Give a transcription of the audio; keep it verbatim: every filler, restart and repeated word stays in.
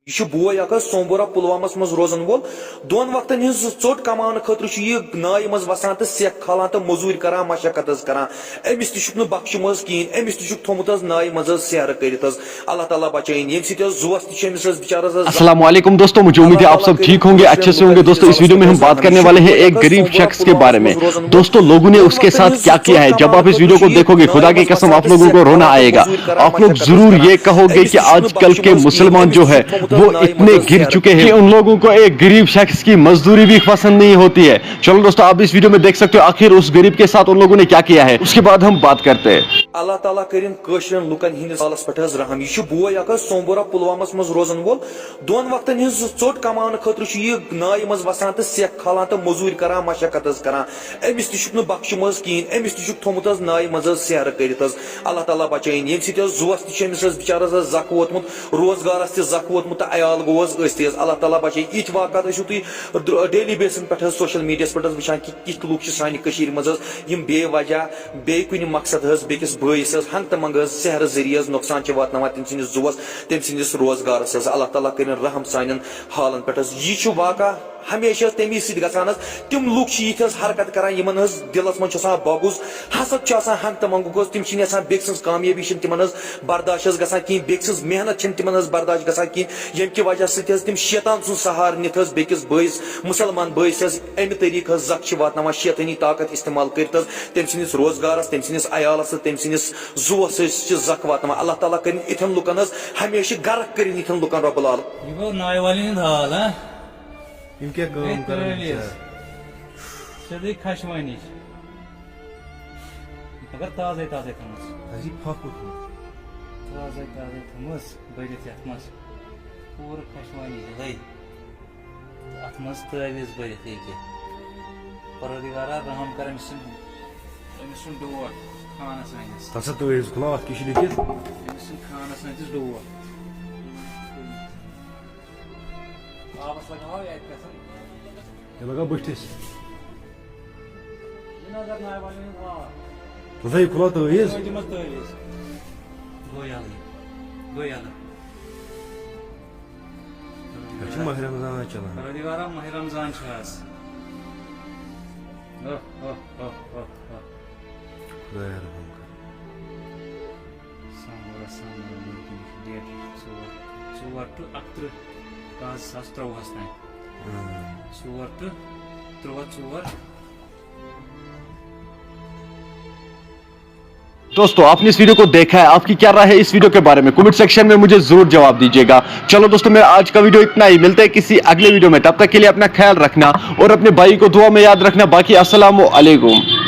یہِ چھُ بوے اکھ حظ سومبورہ پلوامس منٛز روزن وول۔ دۄن وقتن ہٕنٛز ژوٚٹ کماونہٕ خٲطرٕ چھُ یہِ نایہِ منٛز وسان تہٕ سیٚکھ کھالان تہٕ مٔزوٗرۍ کران، مشقت حظ کران۔ أمِس تہِ چھُکھ نہٕ بخشہِ منٛز کِہیٖنۍ، أمِس تہِ چھُکھ تھوٚمُت حظ نایہِ منٛز حظ سیرٕ کٔرِتھ حظ۔ اللہ تعالیٰ بچٲیِن، ییٚمہِ سۭتۍ حظ زُوَس تہِ چھُ أمِس حظ بِچارَس حظ زخم۔ السلام علیکم دوستو، مجھے امید ہے آپ سب ٹھیک ہوں گے، اچھے سے ہوں گے۔ دوستو، اس ویڈیو میں ہم بات کرنے والے ہیں ایک غریب شخص کے بارے میں۔ دوستو، لوگوں نے اس کے ساتھ کیا کیا ہے، جب آپ اس ویڈیو کو دیکھو گے، خدا کی قسم، آپ لوگوں کو رونا آئے گا۔ آپ لوگ ضرور یہ کہو گے کہ آج کل کے مسلمان جو ہے، وہ اتنے گر چکے ہیں کہ ان لوگوں کو ایک غریب شخص کی مزدوری بھی پسند نہیں ہوتی ہے۔ چلو دوستو، آپ اس ویڈیو میں دیکھ سکتے ہو آخر اس غریب کے ساتھ ان لوگوں نے کیا کیا ہے، اس کے بعد ہم بات کرتے ہیں۔ اللہ تعالیٰ کٔرِن کٲشرٮ۪ن لُکن ہٕنٛدِس حالس پٮ۪ٹھ حظ رحم۔ یہِ چھُ بوے اکھ حظ سومبورہ پلوامس منٛز روزن وول۔ دۄن وقتن ہٕنٛز ژوٚٹ کماونہٕ خٲطرٕ چھُ یہِ نایہِ منٛز وسان تہٕ سیٚکھ کھالان تہٕ مٔزوٗرۍ کران، مشقت حظ کران۔ أمِس تہِ چھُکھ نہٕ بخشہِ منٛز کِہیٖنۍ، أمِس تہِ چھُکھ تھوٚمُت حظ نایہِ منٛز حظ سیرٕ کٔرِتھ حظ۔ اللہ تعالیٰ بچٲیِن، ییٚمہِ سۭتۍ حظ زُوَس تہِ چھُ أمِس حظ بِچارَس حظ زَکھ ووتمُت، روزگارَس تہِ زَکھ ووتمُت تہٕ عیال گوٚو حظ أسۍ تہِ حظ۔ اللہ تعالیٰ بچٲیِن۔ یِتھۍ واقعات ٲسِو تُہۍ ڈ-، ڈیلی بیسَن پٮ۪ٹھ حظ سوشل میٖڈیاہَس پٮ۪ٹھ حظ وٕچھان کہِ کِتھ لُکھ چھِ سانہِ کٔشیٖرِ منٛز حظ، یِم بے وجہ بیٚیہِ کُنہِ مقصد حظ بیٚکِس بٲیِس حظ ہنٛگہٕ تہٕ منٛگہٕ حظ سحرٕ ذٔریعہٕ حظ نۄقصان چھِ واتناوان تٔمۍ سٕنٛدِس زُوَس، تٔمۍ سٕنٛدِس روزگارَس حظ۔ اللہ تعالیٰ کٔرِن رحم سانٮ۪ن حالَن پٮ۪ٹھ حظ۔ یہِ چھُ واقعہ ہمیشہِ حظ تَمی سۭتۍ گژھان حظ۔ تِم لُکھ چھِ یِتھۍ حظ حرکت کران، یِمن حظ دِلس منٛز چھُ آسان بغض، حسد چھُ آسان، ہنٛگہٕ تہٕ منٛگہٕ حظ۔ تِم چھِنہٕ یژھان بیٚکہِ سٕنٛز کامیٲبی چھِنہٕ تِمن حظ برداشت حظ گژھان کِہیٖنۍ، بیٚکہِ سٕنٛز محنت چھِنہٕ تِمن حظ برداشت گژھان کِہیٖنۍ، ییٚمہِ کہِ وجہ سۭتۍ حظ تِم شیطان سُنٛد سہارٕ نِتھ حظ بیٚکِس بٲیِس، مُسلمان بٲیِس حظ اَمہِ طریٖقہٕ حظ زکھ چھِ واتناوان، شیطٲنی طاقت استعمال کٔرِتھ حظ تٔمۍ سٕنٛدِس روزگارس، تٔمۍ سٕنٛدِس عیالس تہٕ تٔمۍ سٕنٛدِس زُوس حظ چھِ زکھ واتناوان۔ اللہ تعالیٰ کٔرِنۍ یِتھٮ۪ن لُکن حظ ہمیشہِ غرق کٔرِنۍ یِتھٮ۪ن لُکن رب العالمین۔ یہِ گوٚو نایہِ والٮ۪ن ہُنٛد حال، ہا؟ یِم کیٛاہ کٲم بیٚیہِ کران ترٛٲوِس۔ بِچارٕ؟ سیوٚدُے خشوٲنِچ۔ مگر تازَے تازَے تھٲمٕژ۔ اَسہِ یہِ پھَکھ ووٚتھمُت۔ تازَے تازَے تھٲمٕژ بٔرِتھ یَتھ منٛز۔ پوٗرٕ خشوٲنی ہِلٲے۔ تہٕ اَتھ منٛز تٲویٖز بٔرِتھ ییٚکیٛاہ۔ پروردگارا رحم کر أمِس سُنٛد، أمِس سُنٛد ڈوٹھ خانَس سٲنِس۔ تَتھ سا تٲویٖز کھُلاو، اَتھ کیٛاہ چھُ لیکھِتھ؟ أمِس سُنٛد خانَس سٲنِس ڈوٹھ۔ آبَس لَگاوہاو یہِ اَتہِ پٮ۪ٹھ۔ یہِ لَگاو بٔٹھِس۔ یہِ نظر نایہِ والٮ۪ن ہُنٛد واو۔ تُہۍ تھٲیِو کھُلو تٲویٖز۔ تُہۍ دِمو تٲویٖز۔ گوٚو یَلہٕ۔ گوٚو یَلہٕ۔ یہِ چھُ ماہِ رمضان چلان۔ پروردگارا، ماہِ رمضان چھُ آز۔ اوہ، اوہ، اوہ، اوہ، اوہ۔ خۄدایا رحم کر۔ سامورا، سامورا، مُلکہِ ڈیٹ ژور، ژور ٹُو اَکتٕرٛہ پانٛژھ زٕ ساس ترٛۆوُہَس تام۔ اۭں۔ ژور ٹُو ترٛۆوُہ ژور۔ دوستو، آپ نے اس ویڈیو کو دیکھا ہے، آپ کی کیا رائے ہے اس ویڈیو کے بارے میں؟ کمنٹ سیکشن میں مجھے ضرور جواب دیجیے گا۔ چلو دوستو، میرا آج کا ویڈیو اتنا ہی، ملتے ہیں کسی اگلے ویڈیو میں، تب تک کے لیے اپنا خیال رکھنا اور اپنے بھائی کو دعا میں یاد رکھنا۔ باقی السلام علیکم۔